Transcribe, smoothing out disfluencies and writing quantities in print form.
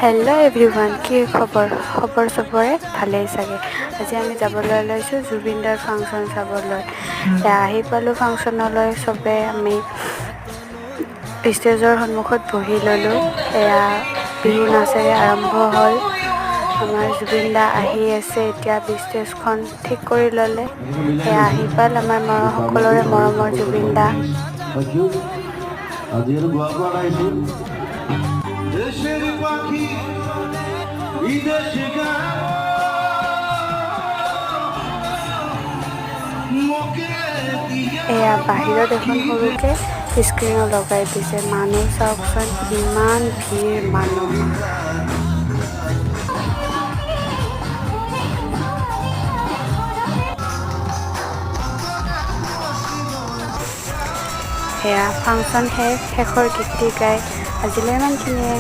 Hello' everyone, কি খবৰ? খবৰ চবৰে ভালেই চাগে। আজি আমি যাবলৈ ওলাইছোঁ জুবিনদাৰ ফাংচন চাবলৈ। এয়া আহি পালোঁ ফাংচনলৈ। চবে আমি ষ্টেজৰ সন্মুখত বহি ল'লোঁ। এয়া বিহু নাচেৰে আৰম্ভ হ'ল। আমাৰ জুবিন দা আহি আছে। এতিয়া ষ্টেজখন ঠিক কৰি ল'লে। এয়া আহি পাল আমাৰ সকলোৰে মৰমৰ জুবিন দা। Thank you. যিহেতু গোৱালপাৰাত আহিছোঁ। দেশেৰ পাখি বিদেশে গেল মোকে দিয়া। এয়া বাহিৰত এখন সৰুকৈ স্ক্ৰীণো লগাই দিছে। মানুহ চাওকচোন, ইমান ভিৰ মানুহ। সেয়া ফাংচন শেষ, শেষৰ গীতটি গাই আজিলৈ ইমানখিনিয়ে।